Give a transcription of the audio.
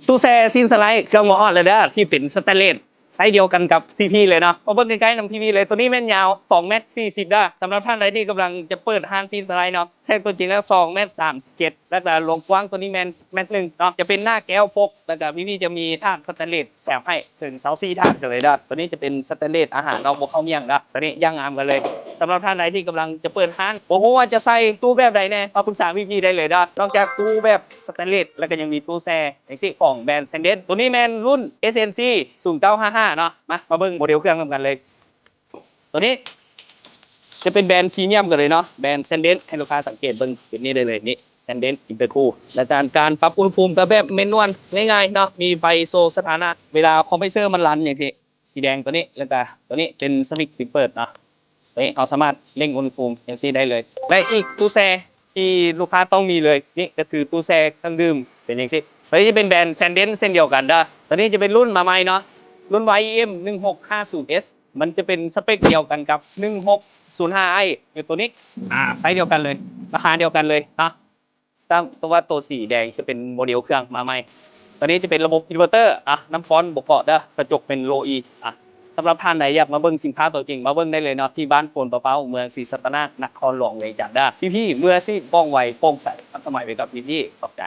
ຕູ້ແຊ່ຊີ້ນສະໄລເຄື່ອງບໍ່ຮອດແລ້ວເດີ ທີ່ເປັນສະແຕນເລດ ໄຊດຽວກັນກັບຊີພີເລີຍເນາະ. ມາເບິ່ງໃກ້ໆນຳພີພີເລີຍ. ໂຕນີ້ແມ່ນຍາວສອງແມັດສີ່ສິບເດີ. ສຳລັບທ່ານໃດທີ່ກຳລັງຈະເປີດຮ້ານຊີ້ນສະໄລເນາະ, ແທ້ຕົວຈິງແລ້ວສອງແມັດສາມສິບເຈັດ ແລ້ວກະລວງກວ້າງໂຕນີ້ແມ່ນແມັດໜຶ່ງເນາະ. ຈະເປັນໜ້າແກ້ວປົກ ແລ້ວກະມີ ມີ ຈະມີຖາດສະແຕນເລດແຖມໃຫ້ເຖິງຊາວສີ່ຖາດກັນເລີຍເດີ. ໂຕນີ້ຈະເປັນສະແຕນເລດອາຫານເນາະ, ບໍ່ເຂົ້າໝ້ຽງເດີ. ໂຕນີ້ຢ່າງງາມກັນເລີຍ. ສຳລັບທ່ານໃດທີ່ກຳລັງຈະເປີດຮ້ານ ບໍ່ຮູ້ວ່າຈະໃສ່ຕູ້ແບບໃດແດ່ ມາປຶກສາພີພີໄດ້ເລີຍເດີ. ນອກຈາກຕູ້ແບບສະແຕນເລດ ແລ້ວກະຍັງມີຕູ້ແຊ່ ຈັ່ງຊີ້ ຂອງແບຣນ Sandent. ໂຕນີ້ແມ່ນລຸ້ນ ເອສເອັນຊີ ສູນເກົ້າຫ້າຫ້າເນາະ. ມາ ມາເບິ່ງໂມເດວເຄື່ອງນຳກັນເລີຍ. ໂຕນີ້ຈະເປັນແບຣນພຣີມຽມກັນເລີຍເນາະ, ແບຣນ Sandent ໃຫ້ລູກຄ້າສັງເກດເບິ່ງຈຸດນີ້ໄດ້ເລີຍ. ນີ້ Sandent Intercool ແລະ ການ ການປັບອຸນຫະພູມກະແບບແມນນວນງ່າຍໆເນາະ, ມີໄຟໂຊສະຖານະ ເວລາຄອມເພຣສເຊີມັນລັນຈັ່ງຊີ້ ສີແດງໂຕນີ້ ແລ້ວກະໂຕນີ້ເປັນສະວິດປິດເປີດເນາະ. ໂຕນີ້ເຮົາສາມາດເລັ່ງອຸນຫະພູມຈັ່ງຊີ້ໄດ້ເລີຍ. ແລະ ອີກຕູ້ແຊ່ທີ່ລູກຄ້າຕ້ອງມີເລີຍ ນີ້ກະຄືຕູ້ແຊ່ເຄື່ອງດື່ມ ເປັນຈັ່ງຊີ້. ໂຕນີ້ຈະເປັນແບຣນ Sandent ເຊັ່ນດຽວກັນເດີ. ໂຕນີ້ຈະເປັນລຸ້ນມາໃໝ່ເນາະ, ລຸ້ນ ວາຍອີເອັມ ໜຶ່ງຫົກຫ້າສູນເອັສ ມັນຈະເປັນສະເປັກດຽວກັນກັບ ໜຶ່ງຫົກສູນຫ້າໄອ ຢູ່ໂຕນີ້ ອາ ໄຊດຽວກັນເລີຍ ລາຄາດຽວກັນເລີຍເນາະ. ແຕ່ວ່າໂຕສີແດງຈະເປັນໂມເດວເຄື່ອງມາໃໝ່. ໂຕນີ້ຈະເປັນລະບົບ inverter ອະ ນ້ຳຟອນບໍ່ເກາະເດີ, ກະຈົກເປັນໂລອີ ອະ. ສຳລັບທ່ານໃດຢາກມາເບິ່ງສິນຄ້າຕົວຈິງ ມາເບິ່ງໄດ້ເລີຍເນາະ ທີ່ບ້ານໂພນປະເປົ້າ ເມືອງສີສັດຕະນາກ ນະຄອນຫຼວງວຽງຈັນເດີ. ພີພີ ເມືອອາຊີບ ວ່ອງໄວ ໂປ່ງໃສ ທັນສະໄໝ ໄປກັບພີພີ. ຂອບໃຈ.